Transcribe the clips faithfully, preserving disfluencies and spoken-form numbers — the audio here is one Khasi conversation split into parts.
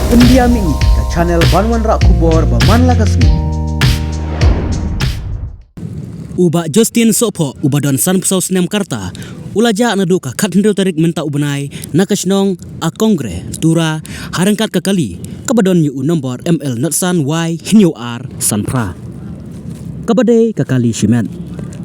India Mini, ka channel ban wanrah khubor ba man la ka sngi. U Bah Justin Sohphoh, uba don sanphew saw snem ka rta, u la jah naduh ka khathynriew tarik mynta u bnai na ka shnong Akongre, Tura, ha ryngkat ka kali kaba don ïa u nombor M L nod san Y hynñiew ar san phra. Kaba dei ka kali shimet.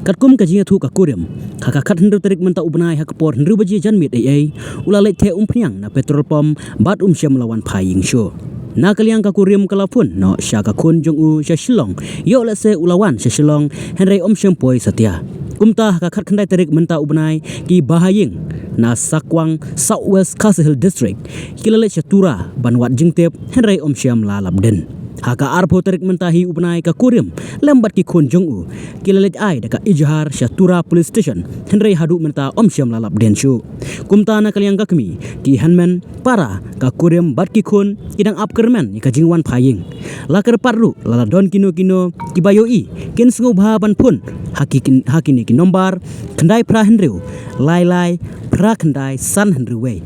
Katkum ka jingïathuh ka kurim, ha ka khathynriew tarik mynta u bnai ha ka por hynriew baje janmiet eiei, u la leit theh umphniang na petrol pump bad um shym la wan phai ïing shuh. Na ka liang ka kurim ka la phone noh sha ka khun jong u sha Shillong, ïoh lehse u la wan sha Shillong, hynrei um shym poi satia. Kumta ha ka khatkhyndai tarik mynta u bnai, ki bahaïing na Sakwang, South West Khasi Hills District, ki la leit sha Tura ban wad jingtip, hynrei um shym la lap dien. Ha ka arphew tarik mynta hi u bnai ka kurim lem bad ki khun jong u, ki la leit ai da ka ijhar sha Tura Police Station, hynrei haduh mynta um shym la lap dien shuh. Kumta na ka liang ka kmie, ki hynmen para, ka kurim bad ki khun ki dang ap kyrmen ïa ka jingwan phai ïing. La kyrpad ruh la la don kino kino kiba ïohi, kin sngewbha ban phone ha ki, ha kine ki nombor: khyndai phra hynriew lai lai phra khyndai san hynriew wei,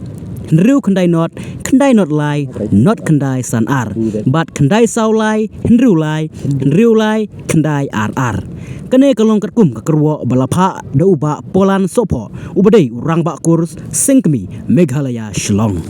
hynriew khyndai nod khyndai nod lai nod khyndai san ar, bad khyndai saw lai hynriew lai hynriew lai khyndai ar ar. Kane ka long katkum ka kyrwoh ba la phah da u Bah Polan Sohphoh, uba dei u Rangbah Kur Seng Kmie Meghalaya Shillong.